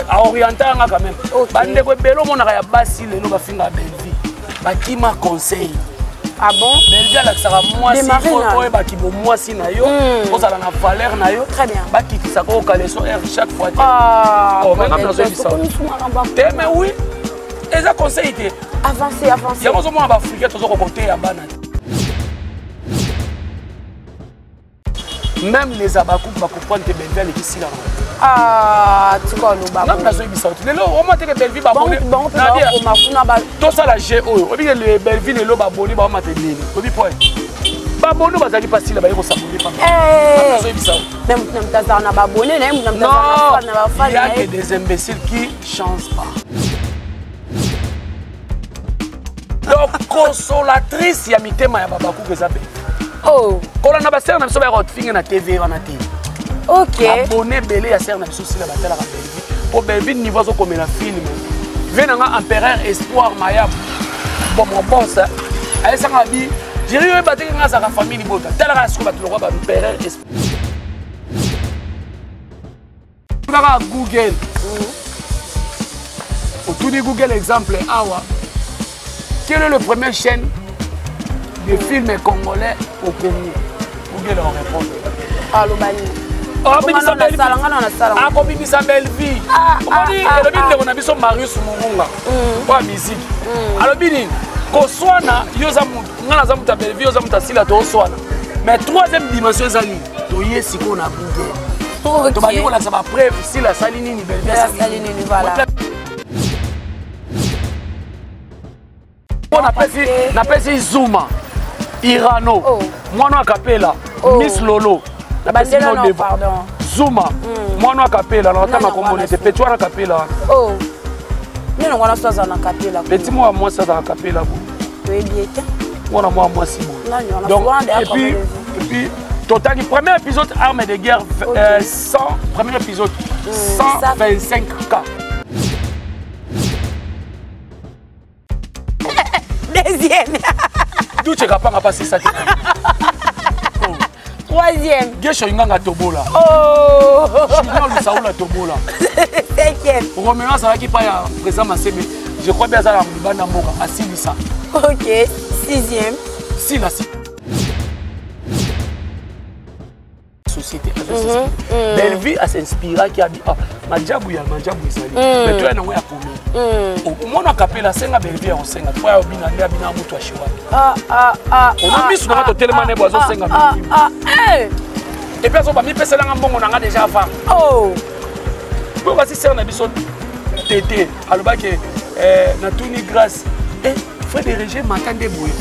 Aorienta nga quand même. Bandeko ebele omonaka ya basi lelo bafingaka Bellevue, bakima conseil. Ah bon? Bellevue alakisaka mwasi oyebaki bomwasi na yo, ozala na valeur na yo. Bakitisaka o caleçon air chaque fois te. Menga nazoyebisa te, mais oui, eza conseil te. Avance, avance. Yango ozomona baafricain toza kokoteya bana te. Même les abakouk bakocomprendre te Bellevue aleki sila na. Ah, tika oloba. Ngai nazoyebisa yo te, lelo oma teke Bellevue babone tosala g oyo oyebi ke Bellevue lelo babone baomata ebele, oyebi po babone bazalaki mpa sila baye kosabone pa nazoyebisa yo. Mais moto na moto azala na babone na ye, moto na moto azala na bafan. Il y a que des imbéciles qui changent pas. Donc consolatrice ya mitema ya babakuku eza be. Oh. Kolanda basere na biso bayaka kofinge na TV wana te. Abone ebele ya sere na biso sila batalaka Bellevue po Bellevue niveau azokomela film vie nanga empereur espoir mayabu bon mon boss ayesanga bi jiri oyeba teke nga azalaka famille libota talaka sikoyo bato lokwa ba empereur espoir kaka Google, otuni Google exemple awa: quel est le premier chaîne de film congolais au Congo? Google en répondre. Aloba nini? Akobimisa Bellevue. Omoni elobi ndeko na biso Marius Murunga oyo ya musique, alobi nini? Koswana, yo oza mutu, nga naza moto ya Bellevue, oza moto asila, tooswana, mais troisième dimension eza nini? Toye sikoyo na Google, tobandi kolakisa bapreuve sila asali nini, Bellevue asali nini. Voilà. Mpo napesi Zuma Irano, mwana akapela Miss Lolo, napesi no deva Zuma mwana akapela na otanga kombona te, petit wana akapela wana. Nini wana so azala na kapela? Petit mwa mwasi azala kapela bo. Toyebi ye te. Mwana mwa mwasi boye. Donc et puis totangi premier épisode arme de guerre, 100, premier épisode 125 k. Deuxième. Duche kapanga pasisa te. Troisième. Gesho inganga tobola. Oh. Junior Lusaula tobola. Cinquième. Romeo azalaki pa ya président Masebe, je crois bien aza na libanda mboka asilisa. Ok, sixième. Sila si société. Bellevue asinspiraki abi ah, majabu ya majabu ezali, mais toya nango ya comédie. Omona kapela asenga Bellevue ya kosenga po ya obina nde abina mutu ashiwaki. Ona misu nanga totelema nebo azosenga Bellevue et puis azoba mipeselanga mbongo nanga déjà avant. Po kasi sere na biso tete alobaki natuni grâce frère de régime mata nde boye.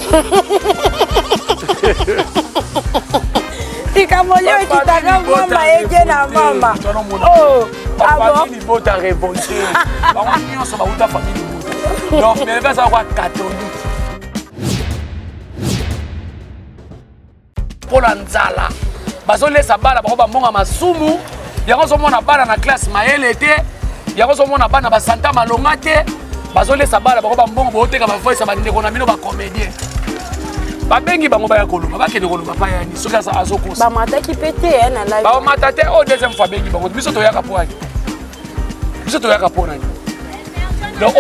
Likambo lio ekitaka mama eke na mama. Famille libota révolté, bango nyonso bauta famille libota. Donc Bellevue aza kwa catholique mpo na nzala bazolesa bana bango bambonga masumu. Yango ozomona bana na classe mayele te, yango ozomona bana basanta malonga te, bazolesa bana bango bambongo. Booteka bavoice ya bandeko na bino bacomédien, babengi bango baya koloba, bakende koloba pa yani soki azokosa. Bamataki mpe te na live. Bamata te. Oyo deuxième fois abengi bango, biso toyaka po ani, biso toyaka po nani? Donc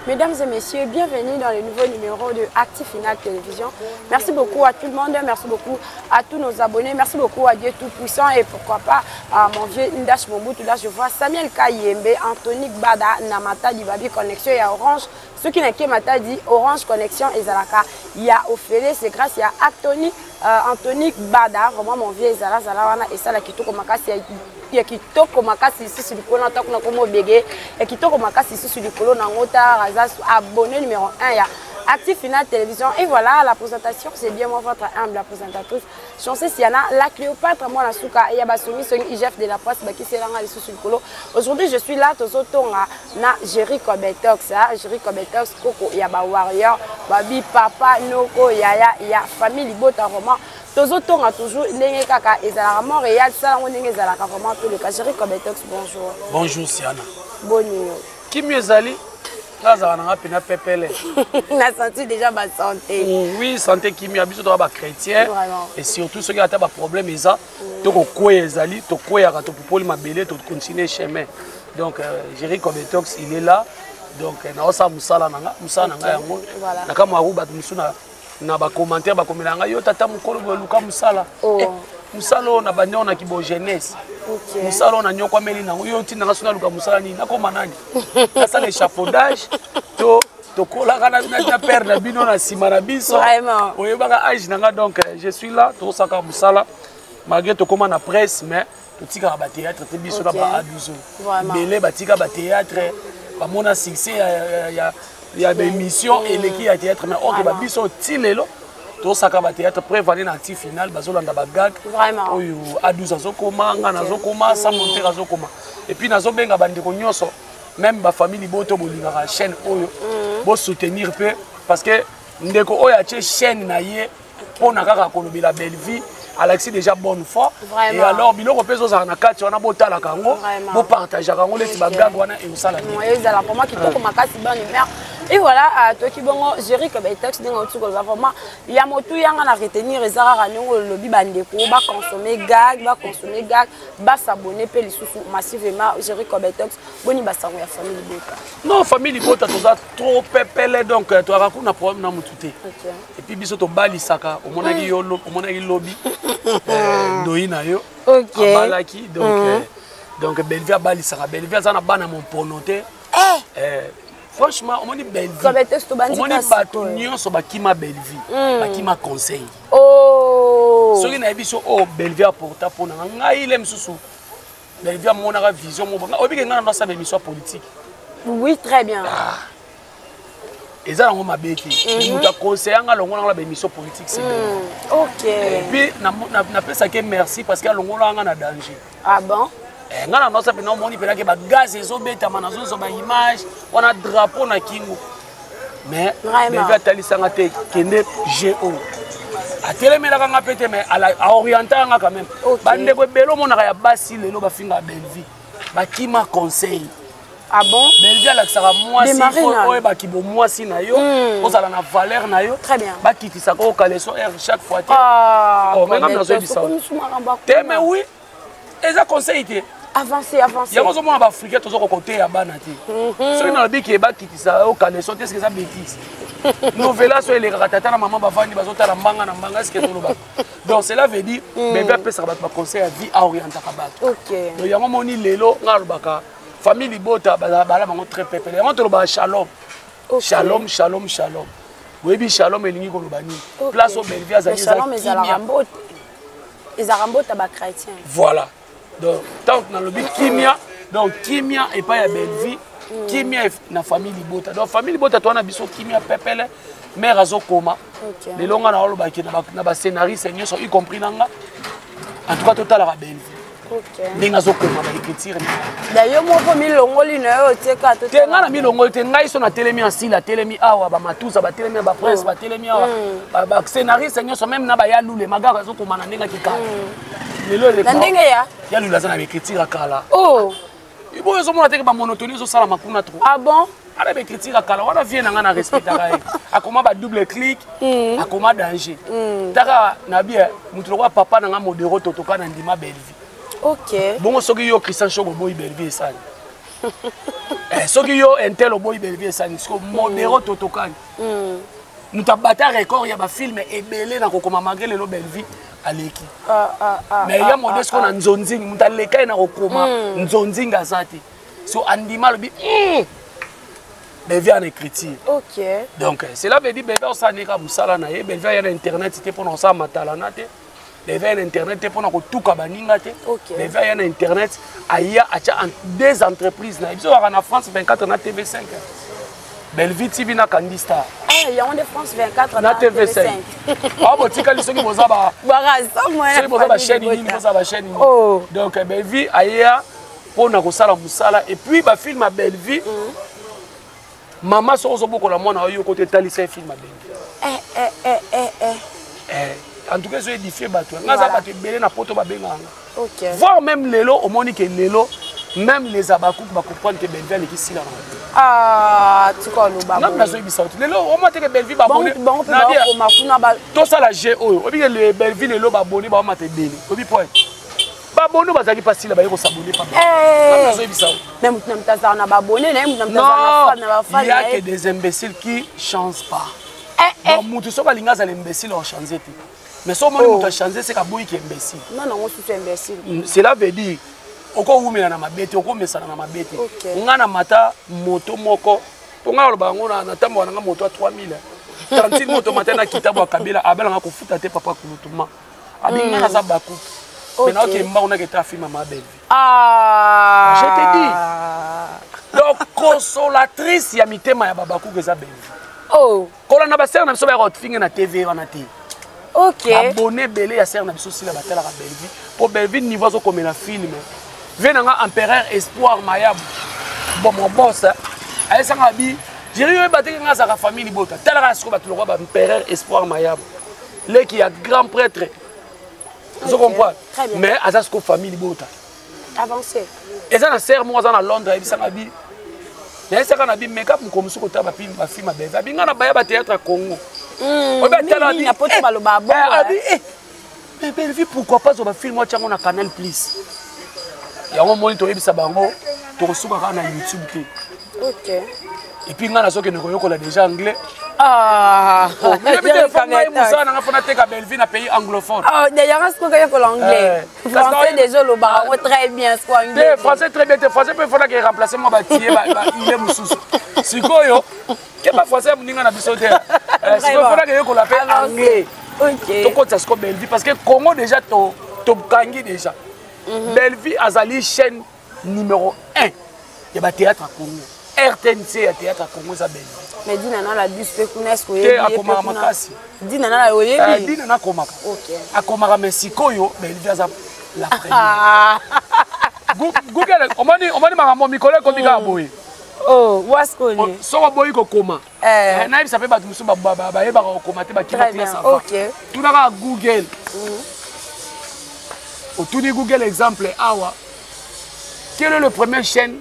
Mesdames et messieurs, bienvenue dans le nouveau numéro de Actif Final Télévision. Merci beaucoup à tout le monde, merci beaucoup à tous nos abonnés, merci beaucoup à Dieu Tout-Puissant et pourquoi pas à mon vieux Ndash Mobutu. Là, je vois Samuel Kayembe, Anthony Bada, Namata Dibabi Connexion et Orange. Ceux qui n'ont pas dit Orange Connexion et Zalaka, il y a Ophélie, c'est grâce à Anthony Bada, vraiment mon vieux Zala Zala wana et ça la kitoko makasi ya kitoko makasi lisusu likolo na ntango nakoma obege ya kitoko makasi lisusu likolo nango. Tara aza abonné numéro 1 ya Active Final Télévision. Et voilà, la présentation, c'est bien moi, votre humble la présentatrice. Chancé Siana, la Cléopâtre, moi, la Souka, Yabasumi, Soni, IGF de la presse, Baki Selanga, les sous Colo. Aujourd'hui, je suis là, Tozo Tonga, na Jerry Kobetox, hein, Jerry Kobetox, Koko, Yaba Warrior, Babi, Papa, Noko, Yaya, Ya, famille Libota, Roman. Tozo Tonga toujours, ndenge kaka, ezalaka Montréal, salango ndenge ezalaka vraiment tout le cas. Jerry Kobetox, bonjour. Bonjour Siana. Bonne. Kimi ezali nazala nanga mpena pepele. Na senti déjà ba santé. Oui, santé kimia, biso toza bachrétien et surtout soki ata baproblème eza, tokokweya ezali, tokweyaka, topupoli mabele, tocontinue chemin. Donc Jerry Cobetox, il est là. Donc naosala mosala na nga, mosala na nga yango. Na kamwa yaku bato mosusu na bacommentaire bakomela ngai: yo tata mokolo boye, luka mosala. Mosala oyo na bandi oyo na kibo jeunesse, mosala oyo nanyokwameli nango, yo otindanga so naluka mosala nini? Nakoma nani? Nasala échafaudage to tokolaka na père na bino na nsima na biso, oyebaka age na nga. Donc je suis là, tozosaka mosala malgré tokóma na presse, mais totikaka bathéâtre te. Biso na ba A12 ebele batika bathéâtre, bamona succès ya baémission eleki ya théâtre, mais ok, babiso ti lelo tosaka bathéâtre. Preuve ane na Active Final, bazolanda bagag oyo A12 azokoma, nga nazokoma, sans montere azokoma. Et puis nazobenga bandeko nyonso, même bafamille liboto, bolingaka chaîne oyo, bosoutenir mpe, parce que ndeko oyo atie chaîne na ye mpona kaka kolobela Bellevie, alakisi déjà bonne foi. Et alors biloko mpe ezozala na kati wana, botalaka yango, bopartageaka yango, neti bagag wana ekosala. Ezala vraiment kitoko makasi, bonne humeur. Et voilà, toki bongo Jerry Kobetox, ndenge oti koloba, vraiment ya motu yanga na retenir eza kaka ndenge olobi: bandeko baconsommer gag, baconsommer gag, bas'abonner mpe lisusu massivement. Jerry Kobetox, boni basango ya famille libota? Non, famille libota toza trop pepele, donc toyaka kuna problème na motu te. Et puis biso tobalisaka, omonaki yo, omonaki lobi ndoi na yo abalaki. Donc Bellevie abalisaka, Bellevie aza na bana mompono te. Franchement, omoni Bellevie, omoni bato nyonso bakima Bellevie, bakima conseil. Soki nayebi so oyo Bellevie aporta mpo nanga ngai, le mosusu Bellevie amonaka vision moko. Oyebike ngai na ndo asala émission ya politique. Oui, très bien. Eza nango mabe te. Moto aconseille nga alongolanga na baémission politique, c'est Ok. Et puis napesaki merci parce que alongolanga nga na danger. Ah bon? Nga na nosa mpena omoni mpenake bagaz ezobetama, nazozwa baimage wana, drapeau na kingo, mais Bellevie atalisanga te kende go atelemelaka nga mpe te, mais aorientaka nga quand même. Bandeko ebele omonaka ya basi lelo bafingaka Bellevie, bakima conseil. Ah bon? Bellevie alakisaka mwasi oyebaki bomwasi na yo, ozala na valeur na yo, bakitisaka okaleso aire chaque fois te. Mais nga nazoyebisa te, mais oui, eza conseil te. Avancé, avancé. Yango ozomona baafricain toza kokoteya bana te. Soki nalobi ke bakitisa okaleso te, eske eza bétise? Novela so elekaka, tata na mama bavandi bazotala mbanga na mbanga, eske tolobaka? Donc cela veut dire bebe apesaka bato baconseil ya vie, aorientaka bato. Donc yango moni lelo nga alobaka famille libota bala bango très pepele. Yango tolobaka shalom, shalom, shalom, shalom. Boyebi shalom elingi koloba nini? Place oyo Bellevie azali eza kimia. Ezalaka mbota bachrétien. Voilà. Donc tant nalobi kimia, donc kimia epai ya Bellevie, kimia na famille libota. Donc famille libota towana biso kimia pepele. Mare azokoma lelo, nga na olobaki na bascénariste nyonso, y compris na nga, en tout cas totalaka Bellevie ndenge azokoma baécriture. Da yo moko milongoli na yo otieka? Te, ngai na milongoli te. Ngai so natelemi, asili atelemi awa, bamatusa batelemi, baprince batelemi awa, bascénariste nyonso, même na baya lule magaka azokoma na ndenge akikala lelo. Na ndenge ya Ya lule aza na baécriture ya kala. Boyo ozomona teke bamonotonie ezosalama kuna trop. Ah bon? Ana baécriture ya kala wana, vie na ngai na respectaka ye, akoma badouble clic, akoma danger. Taka na bie motu lokola papa na nga Modero totoka na ndima Bellevie. Bongo soki yo Christian Shoko oboyi Bellevie, esali? Soki yo intel oboyi Bellevie, esali? Siko Modero totokani, moto abata record ya bafilm ebele na kokoma, malgré lelo Bellevie aleki, mais ya mode siko na nzonzingi, moto aleka ye na kokoma nzonzingi aza te. So andima alobi Bellevie en écriture. Donc cela veut dire Bellevie osala ndeka mosala na ye. Bellevie aya na internet te mpona kosala matalana te, Bellevie aya na internet te mpona kotuka baninga te. Bellevie aya na internet, aya atya deux entreprises na ye. Biso kaka na France 24 na TV5. Bellevue TV na Candy Star. Ah, yango nde France 24 na TV5. Ah, botikali soki boza ba soki boza ba chaîne nini, boza ba chaîne nini. Oh. Donc Bellevue aya mpo na kosala mosala et puis ba film ya Bellevue. Mama soki ozobokola mwana oyo kote etalisa ye film ya Bellevue. Eh, eh, eh, eh, eh. Eh, en tout cas ezo édifie bato. Nga za bato ebele na poto babengaka nga. Okay. Voire même lelo omoni ke lelo même les abakouk bacomprendre ke Bellevue aleki sila na mabe. Ah, tika oloba. Ngai nazoyebisa yo te lelo omoni te ke Bellevue babone bango mpe bakoma kuna ba tosala jeu oyo oyebi ke le Bellevue lelo babone baomata ebele oyebi point babone bazalaki pa sila baye kosabone pa Eh. nazoyebisa yo. Mais moto na moto azala na babone na ye, moto na moto azala na fan na Non, bafan il y a na que ye. des imbéciles qui changent pas. Eh, eh. Donc mutu soki alingi azala imbécile achange te. Mais soki omoni Oh. moto achange seka aboyi ke imbécile. Non, nango susu imbécile. Cela veut dire okowumela na mabe te, okomesana na mabe te. Ok. Nga na mata moto moko mpo nga naloba yango na ntamboka na nga moto ya 3000 tantine moto mata na kitabu akabela abelanga kofuta te papa kulutuma abi nga naza bakupe Ok. mais naoke mbango naketa film ya ma Bellevue. Ah. Je te dis. Donc consolatrice ya mitema ya babakuku eza Bellevue. Oh. Kolanda basere na biso bayaka kofinge na TV wana te. Ok. Abonné ebele ya sere na biso sila batalaka Bellevue mpo Bellevue niveau azokomela film vie na nga empereur Espoir Mayabu bon mon boss ayesanga abi jeri oyeba teke nga azalaka famille libota talaka sikoyo bato lokwa ba empereur Espoir Mayabu leki ya grand prêtre ozo comprendre Très bien. mais aza sikoyo famille libota. Avancé. Eza na sere moko aza na Londres ayebisanga bi nayebisaka na bi makeup mokolo mosusu kotala bafilme ya Bellevue abi nga na baya batéâtre ya Congo. Oyebi atala mingi na poto baloba bongo, abi eh. eh, mais Bellevue pourquoi pas zwa bafilme atyango na Canal Plus yango omoni toyebisa bango tokosuka kaka na YouTube te. Ok. Et puis nga nazokende koyokola déjà anglais. Ah. Oyebi te fo ngai mosala nanga mpo nateka Bellevue na pays anglophone. Oh, d'ailleurs, est-ce qu'on connaît l'anglais? Eh, Français déjà, le baron très bien, ce qu'on te français très bien te français mpe fonaka eremplace mwa batie ile mosusu sikoyo ke bafrançais ya moninga na biso te. Eh, sikoyo fonaka eyekola mpe anglais. Ok. Tokotisa sikoyo Bellevue parce que Congo déjà tokangi déjà. Bellevue azali chaîne numéro 1 ya bathéâtre ya Congo. RTNC ya théâtre ya Congo eza Bellevue. Mais Dina na la bus pe kuna est-ce que Te, oyebi ye akomaka pe kuna? makasi. Dina na la oyebi? Dina nakomaka. Ok. Akomaka mais sikoyo Bellevue aza la première. Ah. Google omoni omoni makambo mikolo ekomi kaka boye. Oh, waskoli. Soki oboyi kokoma. Eh. Eh, nayebisa mpe bato mosusu bayebaka kokoma te bakima Très bien. classe avant. Ok. Tuna kaka Google. Otuni Google exemple awa. Quelle est le premier chaîne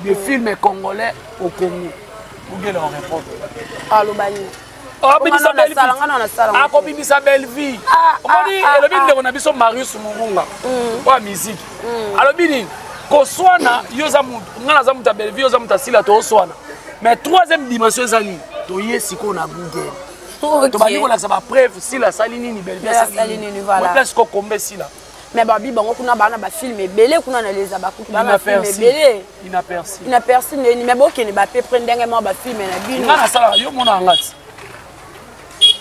de films congolais au Congo? Google en répond. Alobani. Akobimisa Nga na sala, nga na sala. Bellevue. Akobimisa Bellevue. Ah, Omoni ah, ah, elobi ah. ndeko na biso Marius Murunga. Oyo ya musique. Alobi nini? Koswana yo za mutu, nga naza mutu ya Bellevue, yo za mutu ya Sila toswana. Mais troisième dimension eza nini? Toye sikoyo na Google. Ok. Tobandi kolakisa ba preuve Sila asali nini, Bellevue Bellevue asali asali nini. nini, voilà. Mo place ko kombe Sila. Mais babi bango kuna bana ba film ebele kuna na les abakuki bana film Inaperçu. ebele. Inaperçu. Inaperçu nini mais bokende ba peu près ndenge moko ba film na bino. Nga nasalaka yo mona nga ti.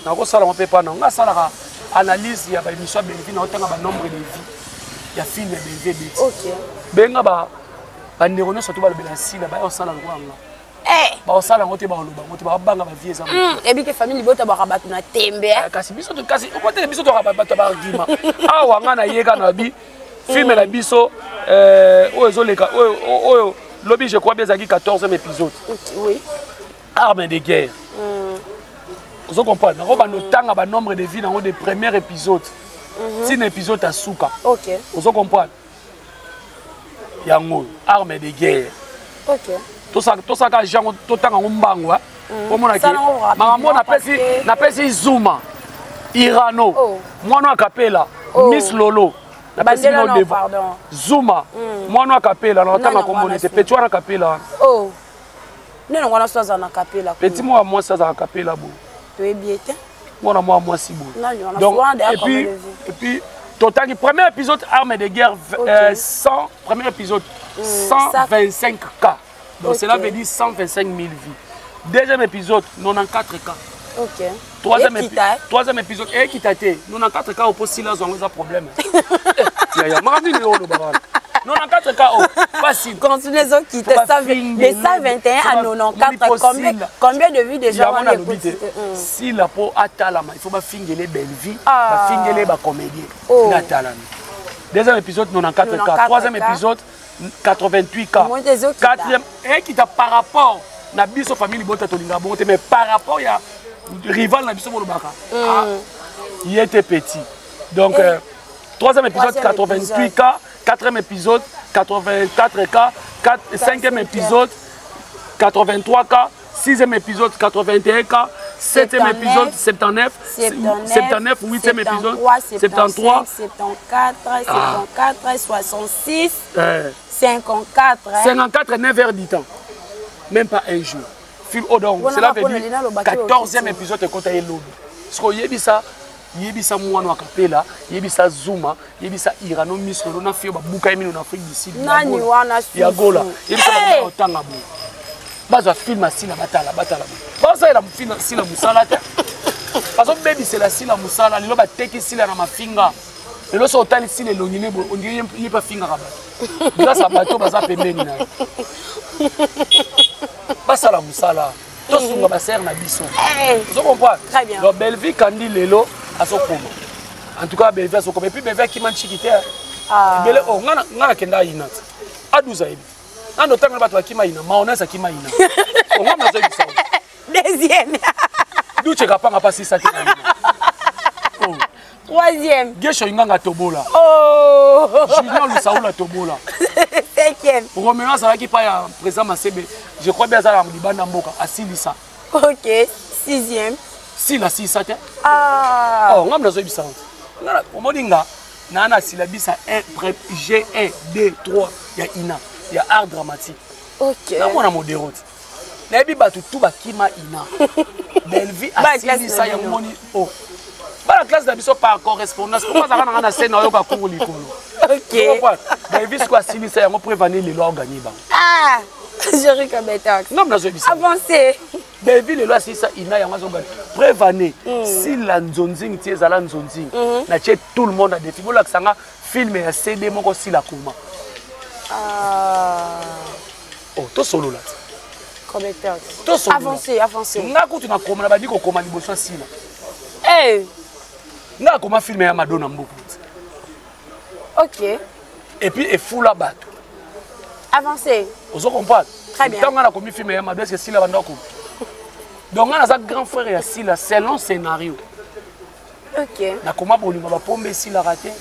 Nakosala ngo mpe pa na nga asalaka analyse ya ba émission ya Bellevue na otanga ba nombre de vues ya film ya Bellevue ebeti. Ok. Benga ba bandeko nyonso to balobela Sila baya kosala lokola nga. Eh. Baosala yango te, baloba yango te, babanga ba vie eza moke. Ebi ke famille libota baka bato na tembe. Eh, kasi biso kasi okotele biso toka bato ya baargument. Awa nga nayeka na bi film na biso oyo ezoleka oyo oyo lobi je crois bien ezalaki 14e épisode. Ok, oui. Arme de guerre. Ozo comprendre? Nango bando tanga ba nombre de vues nango de premier épisode. Tina épisode ya suka. Ok. Ozo comprendre? Yango arme de guerre. Ok. Tosaka jango totanga ngo mbango omona ke Sala ngo rapidement makambo parce que- napesi Zuma Irano Oh. mwana akapela Oh. Miss Lolo napesi Bandela bino non, devant. pardon. Zuma mwana akapela na otanga Nani kombo wana nete su? petit wana akapela wana. Oh. Nene wana so aza na kapela. Petit mwa mwasi azalaka kapela boye. Toyebi ye te. Mwana mwa mwasi boye. Nani wana? Donc, Wana d'ailleurs et puis, comme le et puis totangi premier épisode arme de guerre Ok. 100 premier épisode 125 K. Donc Ok. cela veut dire 125 000 vies. Deuxième épisode 94 K. Ok. Troisième, Ekita, troisième épisode ekita te 94 K opo sila zongo eza problème. Eh, ya ya makambo nini oyo oloba wana? 94 K o facile. Continue ezokita de 121 à 94, combien, combien de vues déjà? Wana alobi te Sila mpo atalama, il faut bafingele Bellevie, bafingele bacomédien nde atalami. Deuxième épisode, 94 K. Troisième épisode, 88 K. Quatrième ekita par rapport na biso famille libota, tolingaka bongo te, mais par rapport ya rival na biso bolobaka, ah, ye te petit. Donc troisième épisode, 88 K. Quatrième épisode, 84 K. Cinquième épisode, 83 K. Sixième épisode, 81 K. Septième épisode, 79. 79. Huitième épisode, 73. 74, 74, 66, 54. 54, 9 heures du temps, même pas un jour. Film odon, cela veut dire 14e épisode ekota ye lobi. Soki oyebisa, yebisa mwana akapela, yebisa Zuma, yebisa Irano Misolo na fio babuka ye mino na Afrique du Sud. Nani wana? Ya Gola, yebisa bango otanga boye, bazwa film asila, batala, batala boye, bazosalela Sila mosala te, bazobebisela Sila mosala. Lelo bateki Sila na mafinga. Lelo so otali Sila elongi ne boye, ondire ye mpe afingaka bato grâce a bato baza pembeni na ye. Basala mosala, tosunga basere na biso, ozo comprendre? Donc Bellevie Kandi lelo azokoma, en tout cas Bellevie azokoma. Et puis Bellevie akima ntiki te ebele o nga nakenda ayina te a 12 ayebi nga notanga na bato bakima ina maonese akima ina onga nazoyebisa. Deuxième. Duche kapanga pasisa te na ina. Troisième. Gesho Inganga tobola. Oh. Junior Lusaula tobola. Cinquième. Romeo azalaki pa ya président Masebe, je crois bien, azala libanda mboka, asilisa. Ok. Sixième. Sila asilisa te. Ah. Oh, ngambi nazoyebisa nga, omoni nga naa na silabisa 1, G1, 2, 3 ya ina ya art dramatique. Ok. Namona modero te, nayebi bato tu bakima ina. Bellevie asilisa yango, moni o bana classe na biso par correspondance po azalaka nanga na scène, ayoka kungu likolo. Ok. Bellevie siko asilisa yango, preuve lelo aoganye bango. Ah, Jerry Betox. Ngam nazoyebisa. Avancé. Bellevie lelo asilisa ina yango, azoganye, preuve ane Sila nzonzingi ti ezala nzonzingi natie tout le monde à défi, bolakisa nga film ya CD moko Sila koma. Ah. Oh, tosolola te. Betox. Tosolola. Avancé, avancé. Nga kutu nakoma na bandi kokoma liboso ya Sila. Hey. Nga akoma film ya Madonna Mbuku. Ok. Et puis efula bato. Avancé. Ozo comprendre? Très bien. Ntango nga nakomi film ya Mado, est-ce Sila banda okoma? Donc nga naza grand frère ya Sila selon scénario. Ok. Nakoma bolingo bapombe esilaka te,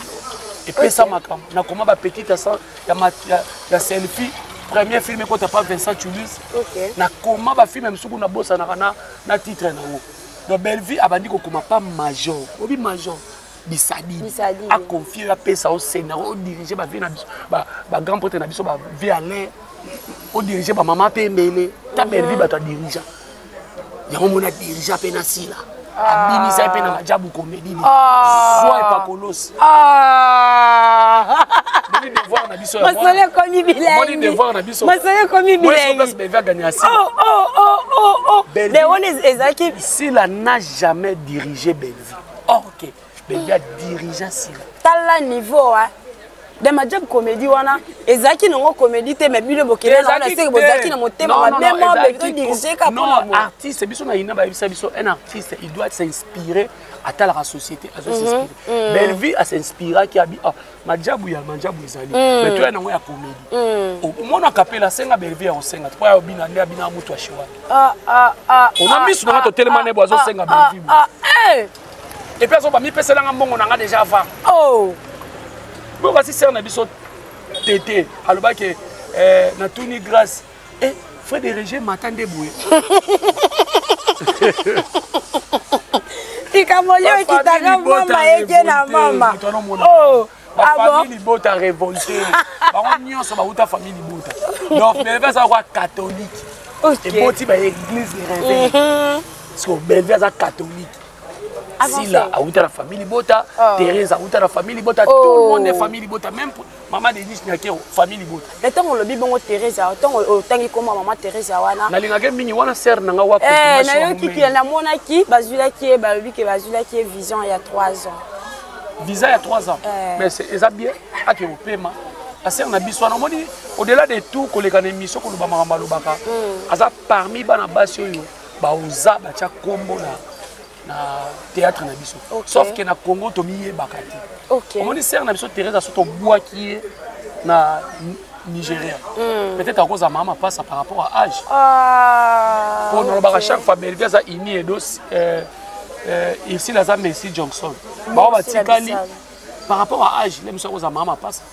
epesa makambo. Nakoma bapetite ya selfie, premier film ekota pa Vincent Tulus. Ok. Nakoma bafilm mosuku nabosanaka na titre nango. Donc Bellevie abandi kokoma pa major, obi major Bisadidi. Bisadidi. Aconfie, apesa o scénario, odirige bavie na biso, bagrand prêtre na biso, bavie alain, odirige bamama mpe mbele ta Bellevie, bato adirija yango mona, adirija mpe na Sila, abimisa ye mpe na majabu comédie, zwa epakolosi. Ah. Moni devoir na biso. Masolo ekomi bilengi. Moni devoir na biso. Masolo ekomi bilengi. Bellevie aganya Sila. Oh. Bellevie- Mais wana ezalaki Sila n'a jamais dirigé Bellevie. Or que Bellevie a dirigé Sila. Tala niveau a de majob comédie wana, ezalaki nango comédie te, mais bino bokende na wana seke bozalaki na motema mabe mo beto dirige ka Non, mpona boye. artiste biso na ina bayebisa biso, un artiste, il doit s'inspirer, atalaka société, azo s'inspirer. Bellevie asinspiraki, abi ah, majabu ya majabu ezali, mais toya nango ya comédie. Omona akapela asenga Bellevie ya kosenga te po ya obina nde abina mutu ashiwaki. Ah, ah, ah, Ona ah, miso nanga ah, totelema ah, ne bo azosenga ah, Bellevie. ah, eh. Et puis azoba mipeselanga mbongo nanga déjà avant. Oh. Boyoka si sere na biso tete alobaki natuni grâce e frais de régie mata nde boye. Likambo lio ekitaka mama eke na mama. Oh. Ah bon? Bafamille libota révolté, bango nyonso bauta famille libota. Donc Bellevie aza kwa catholique, eboti baéglise de réveil, parce que Bellevie aza catholique. Avancé. Sila auta na famille libota. Oh. Thérèse auta na famille libota. Oh. Tout le monde est famille libota, même mama Denis Nyakero, famille libota. Mais ntango olobi bongo Thérèse, ntango otangi komba mama Thérèse wana, Nalingaki mingi wana sere nanga wa. Nayoki ki namonaki bazwilaki ye, balobi ke bazwilaki ye vision ya 3 ans. Visa ya 3 ans. Eh. Mais eza bien, ake kopema. Basere na biso wana, omoni, au-delà de tout, koleka na émission, koloba makambo alobaka, aza parmi bana basi oyo baoza batya kombo na théâtre na biso. Sauf que na Congo tomiyebaka te. Omoni, sere na biso Thérèse, aso tobwaki ye na Nigeria, peut-être akozala mama mapasa par rapport à âge. Po nalobaka chaque fois, Bellevie aza Ini Edo, Ursile aza Messi Johnson, bao batikali par rapport à âge, le mosu akozala mama mapasa.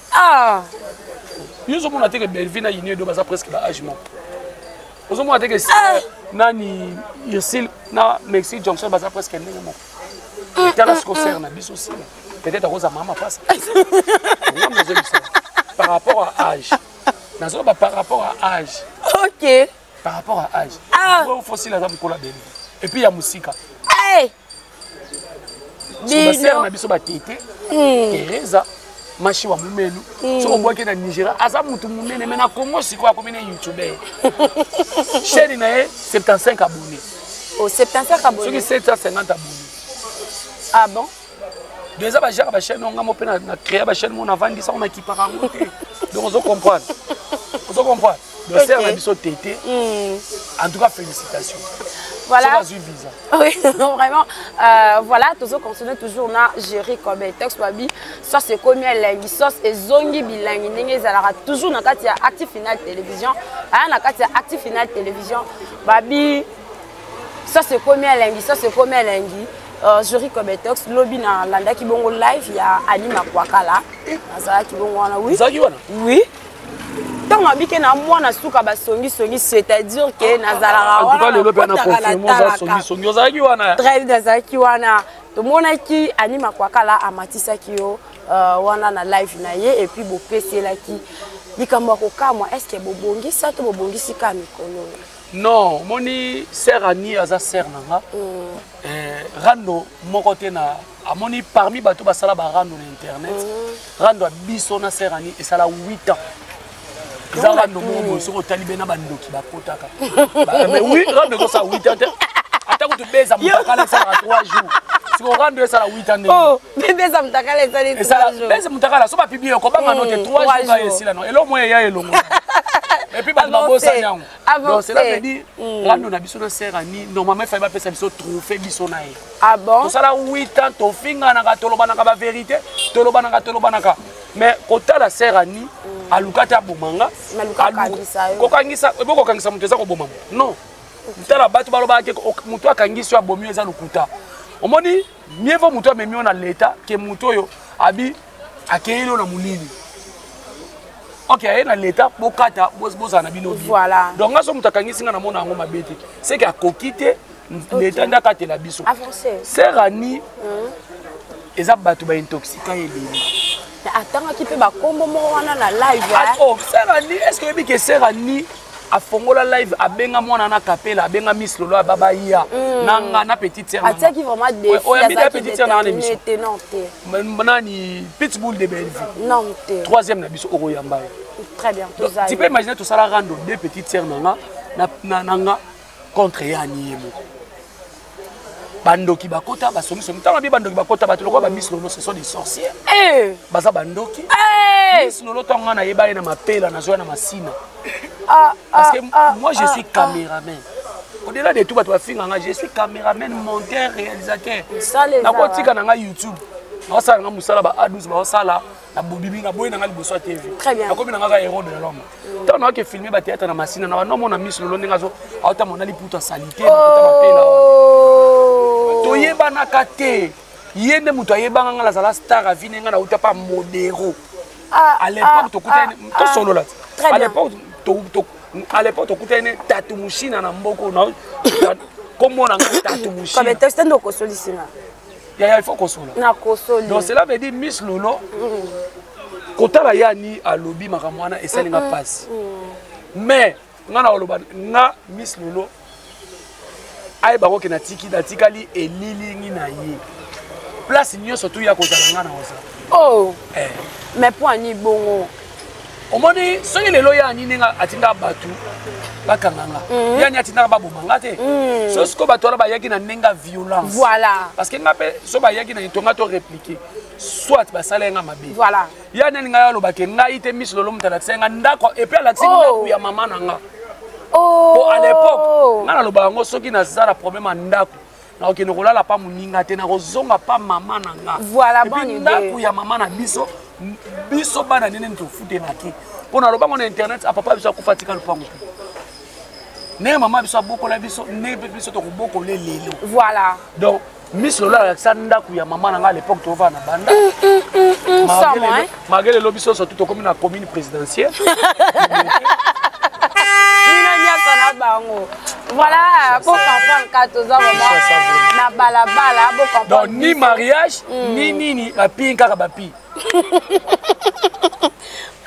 Yo ozomona te ke Bellevie na Ini Edo baza presque ba âge moko? Ozomona te ke nani, Ursile na Messi Johnson baza presque ndenge moko? Tala siko, sere na biso sila, peut-être akozala mama mapasa. Ngambo nazobisa par rapport à âge, nazoloba par rapport à âge. Par rapport à âge. Fosile aza mokolo ya Bellevie et puis ya mosika. Hey! Basere na biso batete Teresa Mashi wa Mumelu, soki obwaki na Nigeria, aza mutu monene. Me na Congo sikoyo akomi na youtuber, chaîne na ye 75 abonné. Oh, 75 abonnés. Soki 750 abonné. Ah bon? Donc eza bagenre bachaîne oyo ngamo mpe na créa bachaîne mo navandisa ngo, nakipaka yango te. Donc ozo comprendre, ozo comprendre. Donc sere na biso tete, en tout cas félicitations. Voilà. Soki azwi visa. Oui, vraiment. Voilà, toujours continuer toujours na gérer comme texte babi. Sauce ekomi elengi, sauce ezongi bilengi ndenge ezalaka toujours na kati ya Active Final Télévision. Aya na kati ya Active Final Télévision, babi sauce ekomi elengi, sauce ekomi elengi. Jury Cobetox, lobi na landaki bongo live ya Ani Makwakala. Nazalaki bongo wana, oui. Ozalaki wana? Oui. Ntango abike na mwana suka basongisongi, c'est-à-dire ke nazalaka. En tout cas lelo mpe na confirme, oza songisongi, ozalaki wana. Très bien, nazalaki wana. Tomonaki Ani Makwakala amatisaki yo wana na live na ye, et puis bopeselaki likambo ya kokamwa. Est ce que bobongisa to bobongisi ka mikolo? Non, omoni, sere Ani aza sere na nga. Rando moko te na amoni parmi bato basala barando na internet. Rando ya biso na sere Ani esala 8 ans. Eza rando moko boye, soki otali be na bandoki bakotaka. Mais oui, rando ekosala 8 ans te. Ata kutu beza motakala esalaka 3 jours, siko rando esala 8 ans ndenge? Beza mutakala esali 3 jours? Beza motakala so bapiblie, okobanga no te. 3 jours kaka esila. No eloko moko eya elongo et puis bato babosani yango. Donc cela veut dire rando na biso na sere Ani, normalement efai bapesa biso trophée, biso na ye. Ah bon? Tosala 8 ans, tofinganaka, tolobanaka bavérité, tolobanaka, tolobanaka. Mais kotala sere Ani, aluka te abomanga. Kokangisa, ebo kokangisa moto eza koboma moto? Non. Tala, bato balobaka ke moto akangisi yo abomi yo, eza lokuta. Omoni, mieux vaut moto amemi yo na leta ke moto oyo abi akeyeli yo na molili. Ok, aye na leta, bokata, bozala na bino bien. Voilà. Donc nga so moto akangisi nga, namona yango mabe te, seke akoki te, leta nde akatela biso. Sere Ani eza bato baintoxika ye ebele. Atangaki mpe bakombo moko wana na live. Oh, sere Ani, est ce que oyebi ke sere Ani afongola live, abenga mwana na kapela, abenga Miss Lolo, ababa ya na nga na petite sœur? Atiaki vraiment défi. Oyambi na petite sœur na émission. Te, non te. Nani, Pitbull de Bellevue. Non te. Troisième na biso okoyamba ye. Très bien. Tu peux imaginer, tosala rando, deux petites sœurs na nga na nga contre ye Ani ye moko. Bandoki bakota, basongisongi. Ntango nabi bandoki bakota, bato lokola bamiss Lolo, ce sont des sorciers, baza bandoki. Miss Lolo, ntango nga nayeba ye na mapela, nazwa na masina, parce que moi je suis caméraman au-delà de tout. Bato bafinga nga, je suis caméraman, monteur, réalisateur. Nakotika na nga YouTube, naosala nga mosala ba A12 baosala na bobimi na boyi na nga liboso ya TV. Nakomi na nga kaka héros de l'homme. Ntango naoke filme bathéâtre na masina na banomona Miss Lolo ndenge azo aotamona liputa salite nakota mapela wana, toyebanaka te. Ye nde moto ayebanga nga, nazala star avine nga, nauta pa modero. À l'époque tokutani, tosolola te. À l'époque tokutani Tatu Mushina na mboko komona nga Tatu Mushina. Nde okosolisinga. Yaya, il faut kosola. Nakosoli. Donc cela veut dire, Miss Lolo, kotala ye Ani alobi makambo wana, esalinga mpasi. Mais nga na koloba nga, Miss Lolo ayeba koke natiki, natikali elilingi na ye place nyonso tu ya kozala, nga na kozala. Oh. Mais mpo ani bongo? Omoni soki lelo ya nini nga atinda bato bakanga nga, yani atindaka baboma nga te. So sikoyo bato wana bayaki na ndenge ya violence. Voilà. Parce que nga mpe so bayaki na etonga to répliquer, soit basala ye nga mabe. Voilà. Ya nani ngai alobake ngai te. Miss Lolo moto alakisa ye nga ndako et puis alakisi ndako ya mama na nga. Po à l'époque nga naloba yango, soki naza na problème ya ndako, nakokende kolala pa moninga te, nakozonga pa mama na nga. Voilà, Et puis, bonne idée. ndako ya mama na biso, biso bana nene tofutelaki, mpo nalobango na internet, a papa biso akufa, tika lopango te. Ndenge mama biso abokola biso, ndenge mpe biso tokobokola lelo. Voilà. Donc Miss Lolo alakisa ndako ya mama na nga. À l'époque tovanda na banda. Sans moi, hein. Malgré lelo biso surtout tokomi na commune présidentielle. Bino nyonso na bango, voilà, bocomprendre ka toza vraiment na balabala. Donc bocomprendre. ni mariage ni nini, bapi kaka bapi.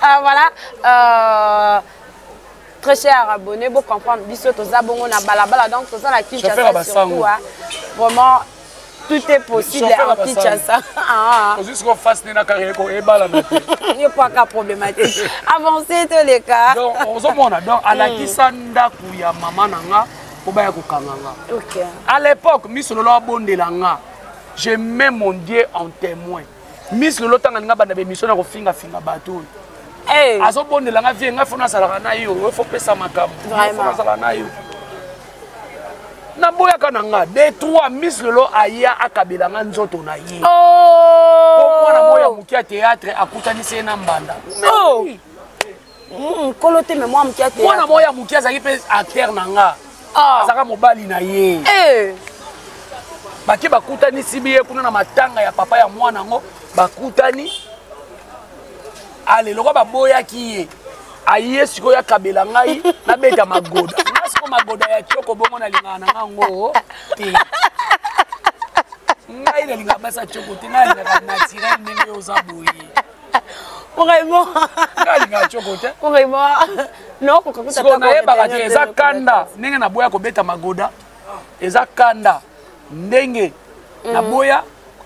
Ah, voilà, très cher abonné, bocomprendre biso toza bongo na balabala. Donc toza na Chauffeur Kinshasa ya basango. surtout, hein. Vraiment, tout est possible Chauffeur ya en basango. Kinshasa. Ah, ozwi siko face ne na kaka ebalana te. Yo paka problématique avancé toleka. Donc ozomona, donc alakisa ndako ya mama na nga mpo baya kokanga nga. À l'époque Miss Lolo abondela nga, je mets mon Dieu en témoin. Miss Lolo, ntango alinga banda bémission na kofingafinga bato oyo, Hey. azobondela nga: vie ngai, fo nazalaka na yo, oyo fo pesa makambo, fo Vraiment. nazalaka na yo. Naboyaka na nga de trois. Miss Lolo aya akabela nga nzoto na ye po mwana moko ya moke ya théâtre akutanisi ye na mbanda. Oh. Nkolo te, me mwa moke ya Mwana théâtre. moko ya moke azalaki mpe acteur na nga. Azalaka mobali na ye. Bake bakutanisi biye kuna na matanga ya papa ya mwana yango. Bakutani ale lokwa baboyaki ye, aye sikoyo akabela ngai, nabeta magoda nga. Siko magoda ya kioko bongo nalingaka na nga ngo te. Ngai nalingaka basi ya tioko te, ngai nalingaka naturel ndenge oyo oza boye. Vraiment. Ngai nalingaka tioko te. Vraiment, non, kokakuta. Sikoyo nayebaka te, eza kanda ndenge naboya kobeta magoda, eza kanda ndenge naboya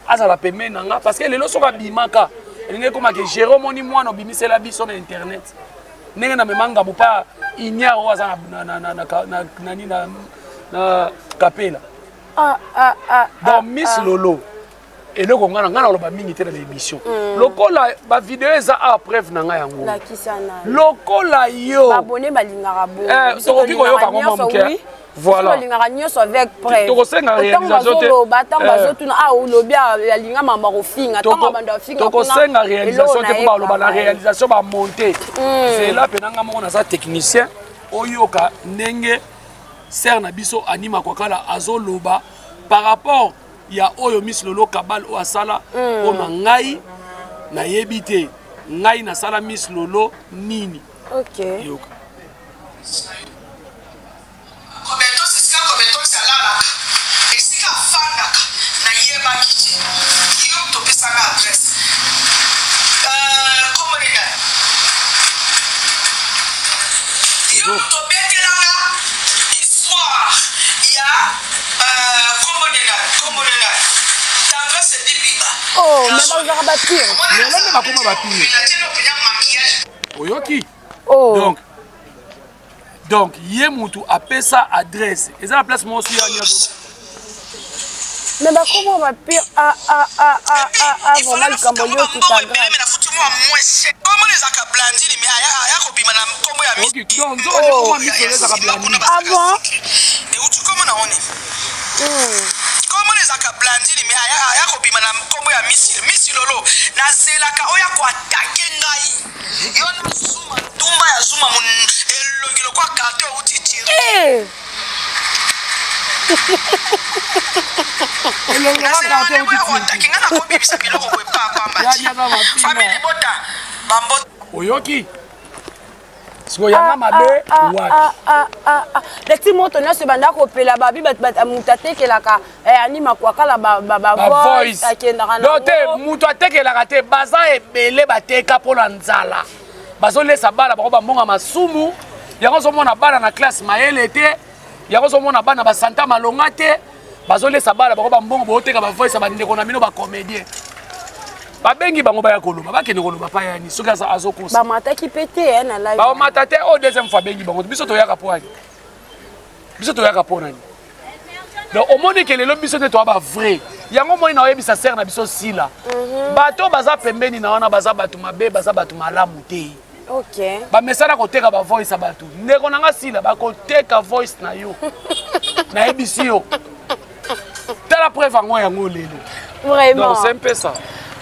azala pembeni na nga, parce que lelo soki abimaka, elingi ekomaka Jérôme oni mwana obimisela biso na internet ndenge namema ngambo pa ignare oyo aza nani na kapela. Ah, ah, ah, Donc Miss Lolo, eloko nga na ngai naloba mingi te na baémission, lokola bavideo eza awa, preuve na ngai yango. Lakisa na Lokola yo babone balingaka bongo. Tokoki koyoka yango mwa moke. Voilà. Balingaka nyonso avec preuve. Tokosenga réalisation te. Bazoloba, ntango bazotuna, ah, olobi alinga mama kofinga, ntango bando afinga. Tokosenga réalisation te mpo baloba na réalisation bamonte zela mpe na nga moko naza technicien. Oyoka ndenge sere na biso Anima Kwakala azoloba par rapport ya oyo Miss Lolo Kabal oyo asala mpo na ngai. Nayebi te ngai nasala Miss Lolo nini. Yoka. Kobetos, esika Kobetos alalaka, esika afandaka, nayebaki te. Yo topesanga adresse, kombo nini? Yo tobetelanga histoire ya kombo nini, kombo nini? Tendresse Bibiba. Oh, mais bazalaka bapire. Lelo nde bakoma bapire, oyoki? Oh. Donc ye mutu apesa adresse, eza na place moko ya nyonso. Mais bakoma bapire. Ah, ah, ah, ah, ah, ah, vraiment likambo liokita grave. Nafuti mwa moins cher. Kombo ezalaka Blandine, mais aya kobima na nkombo ya Ok, donc nzoka nde komwa Miss Lolo ezalaka Blandine. Ah bon? Euti kombo na oni, kombo ezalaka Blandine, mais aya kobima na nkombo ya Miss Lolo. Nazelaka oyo akoattaquer ngai. Yo na zuma ntumba ya zuma, elongi lokwa carton euti tire. Elongi na carton euti. Attaquer ngai, nakobimisa biloko boye pamba. Famille libota, bambo. Oyoki sikoyo yanga mabe wapi? Leti moto nyonso ebanda kopela, babi bato, moto atekelaka Anima Kwakala bavoice, akendaka. Donc te, moto atekelaka te, baza ebele bateka mpo na nzala. Bazolesa bana bango bambonga masumu yango. Ozomona bana na classe mayele te, yango ozomona bana basanta malonga te. Bazolesa bana bango bambongo, booteka bavoice ya bandeko na bino bacomédien. Babengi bango baya koloba, bakende koloba pa yani soki azokosa. Bamataki mpe te eh, na live. Bamata te. Oyo deuxième fois abengi bango, biso toyaka po ani? Biso toyaka mpo nani? Donc omoni ke lelo biso nde toya bavrai. Yango omoni na oyebisa sere na biso sila, bato baza pembeni na wana baza bato mabe, baza bato malamu te. Bamesana koteka bavoice ya bato. Ndeko na nga sila, bakoteka voice na yo, nayebisi yo. Tala preuve yango, yango lelo. Vraiment. Donc c'est un peu ça.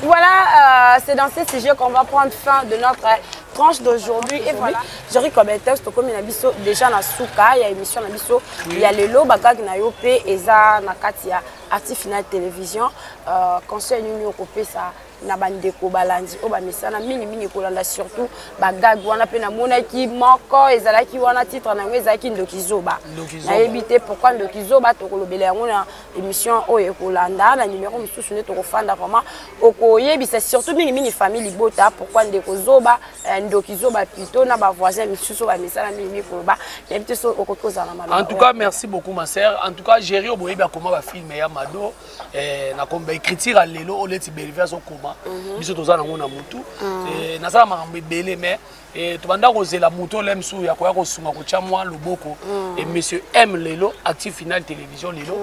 Voilà, c'est dans ce sujet qu'on va prendre fin de notre tranche d'aujourd'hui. Et voilà, Jerry Kobetes, tokomi na biso déjà na suka ya émission na biso ya lelo. Bagag na yo pe eza na kati ya Active Final Télévision. Conseil nini okopesa na bandeko balandi oyo bamesana mingimingi kolanda surtout bagag wana? Mpe namonaki moko ezalaki wana, titre na yango ezalaki Ndoki Zoba. Nayebi te pourquoi Ndoki Zoba. Tokolobela yango na émission oyo ekolanda na numéro mosusu nde tokofanda. Vraiment okoyebisa surtout mingimingi famille libota pourquoi ndeko zoba, ndoki zoba plutôt, na bavoisin misusu oyo bamesana mingimingi koloba. Nayebi te so okoki kozala na maloba. En tout cas, merci beaucoup, ma sœur. En tout cas, Géri oboyebi akoma bafilme ya Mado, nakoma baécriture ya lelo oyo leti Belvi azokoma. Biso toza nango na motu. Nasala makambo ebele, mais tobanda kozela motu ole mosusu ya koya kosunga, kotya mwa loboko. Et monsieur M, lelo Active Final Télévision, lelo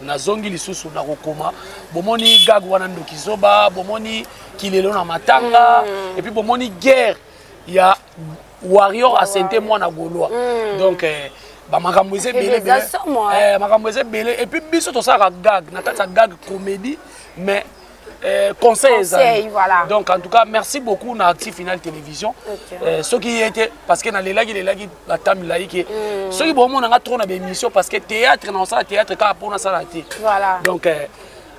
nazongi lisusu na kokoma. Bomoni gag wana Ndoki Zoba, bomoni Kilelo na matanga, et puis bomoni guerre ya warrior asente mwana gaulois. Donc bamakambo eza ebele, makambo eza ebele. Et puis biso tosalaka gag, na kati ya gag comédie, mais conseil ezali. Voilà. Donc en tout cas, merci beaucoup na Active Final Télévision. Soki ye te, parce que nalelaki lelaki batamilai ke soki bomonanga trop na baémission, parce que théâtre na osala théâtre kaka mpo nasala te. Donc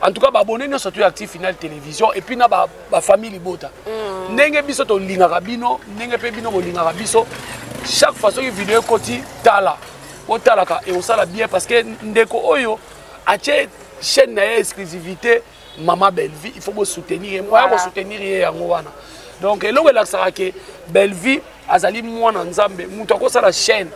en tout cas, baabonné nyonso to Active Final Télévision et puis na bafamille libota, ndenge biso tolingaka bino, ndenge mpe bino bolingaka biso. Chaque fois soki video ekoti, tala, otalaka, ekosala bien, parce que ndeko oyo atie chaîne na ye exclusivité Mama Bellevie, il faut bosoutenir ye. Moya kosoutenir ye yango wana. Donc eloko elakisaka ke Bellevie azali mwana Nzambe, moto akosala chaîne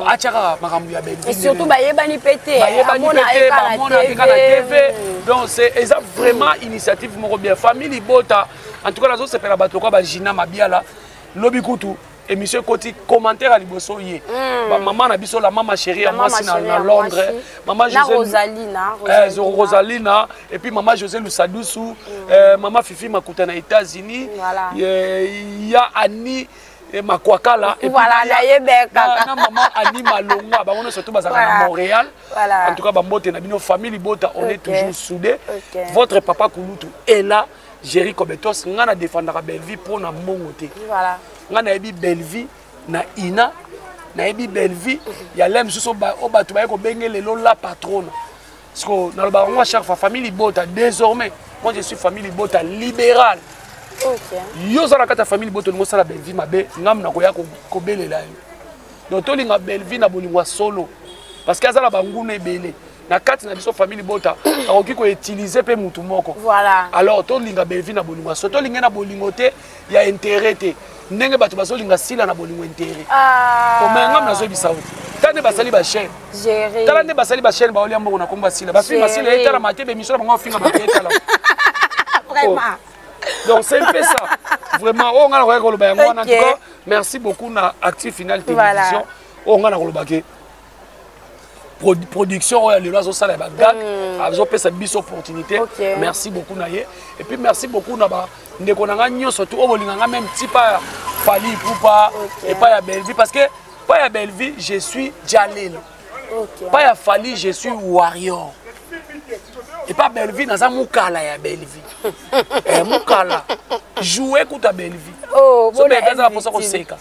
atya kaka makambo ya Bellevie. Surtout bayebani mpe te. Bayebani mpe te, bamona te kaka na TV. Donc c'est eza vraiment initiative moko bien. Famille libota, en tout cas nazosepela. Bato lokola bagina Mabiala, lobi kutu émission ekoti, commentaire ya liboso ye, bamama na biso, la mama chérie ya mwasi na Londres, mama Rosalina. Rosalina, et puis mama José Lusadusu, mama Fifi Makuta na États-Unis, ya Ani Makwakala, et voilà, na mama Ani Malongwa, bango nyonso to bazalaka na Montréal. En tout cas, bambote na bino, famille libota, on est toujours soudés. Votre papa kulutu est là, Géri Kobetos. Nga na défendaka Bellevie mpo na mbongo te. Nga nayebi Bellevie na ina, nayebi Bellevie ya le mosusu oyo bato baye kobenge lelo la patrona. Parce que nalobaka yango à chaque fois, famille libota, désormais moi je suis famille libota libérale. Yo oza na kati ya famille libota, olingi osala Bellevie mabe, ngamu nakoya kobelela yo. Donc tolinga Bellevie na bolingo ya solo, parce que aza na banguna ebele na kati na biso famille libota, akoki koutiliser mpe mutu moko. Alors tolinga Bellevie na bolingo ya solo, tolinge na bolingo te ya intérêt te, ndenge bato bazolinga sila na bolingo intérêt. Omaya ngamu nazoyebisa yo te. Tala nde basali bachaîne, tala nde basali bachaîne, baolia mbongo na kombo ya sila. Bafilme asila etalama te, bémission na bango afinga bato etalama. Vraiment. Donc c'est un peu ça vraiment oyo nga nakoki koloba yango wana. En tout cas, merci beaucoup na Active Final Télévision. Oyo nga nakoloba ke production oyo ya lelo azosala ya bagag, azopesa biso opportunité. Merci beaucoup na ye. Et puis merci beaucoup na bandeko na nga nyonso tu oyo bolinga nga, même ti pa Fally Ipupa, epai ya Bellevie, parce que pa ya Bellevie je suis Jalelo, pa ya Fally je suis warrior, epa Bellevie naza mokala ya Bellevie, mokala joue kuta Bellevie. So Bellevie aza na mposa koseka,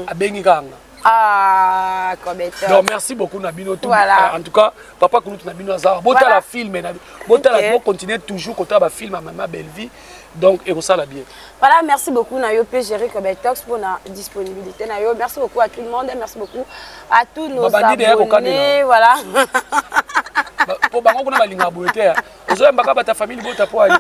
abengi kaka nga. Ah, Kobeto. Donc merci beaucoup na bino tout. Voilà. En tout cas, papa kulutu na bino azar. Botala film na botala, bo continuer toujours kotala ba film ya Mama Bellevie. Donc et ça la bien. Voilà, merci beaucoup na yo P Géri Kobetox pour la disponibilité na yo. Merci beaucoup à tout le monde, merci beaucoup à tous nos abonnés. Voilà. Po bango kuna balinga boye te. Ozoyambaka bata famille bota po ali.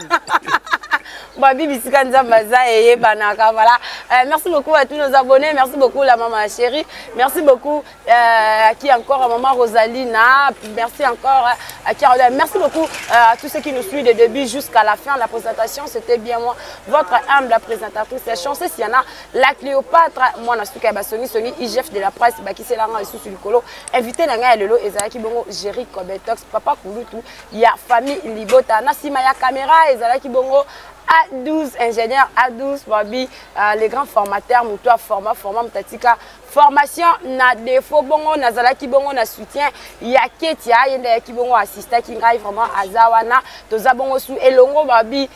Babi bisika Nzambe aza eyebanaka. Voilà. Merci beaucoup à tous nos abonnés. Merci beaucoup la maman chérie. Merci beaucoup à qui encore, à maman Rosalina. Merci encore à Caroline. Merci beaucoup à tous ceux qui nous suivent de début jusqu'à la fin de la présentation. C'était bien moi, votre humble présentatrice. Chancé Siana, la Cléopâtre. Moi, Nasuka Basoni, Soni, IGF de la presse, Bakiselanga et Sous Likolo. Invité na ngai lelo ezalaki bongo Jerry Kobetox, Papa Kulutu, ya famille Libota. Na sima ya caméra ezalaki bongo A12 ingénieur A12 babi les grands formateurs moto a forma forma motatika formation na défaut bongo nazalaki bongo na soutien ya Ketia ye nde ayaki bongo assistaki ngai vraiment aza wana toza bongo su elongo babi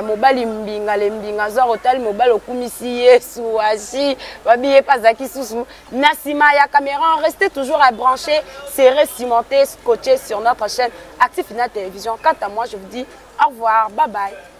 mobali mbinga le mbinga zwa otali mobali okumisi yesu ashi babi ye mpe azalaki susu na nsima ya caméra. Restez toujours à brancher, serré, cimenté, scotché sur notre chaîne Active Final Télévision. Quant à moi, je vous dis au revoir, bye bye.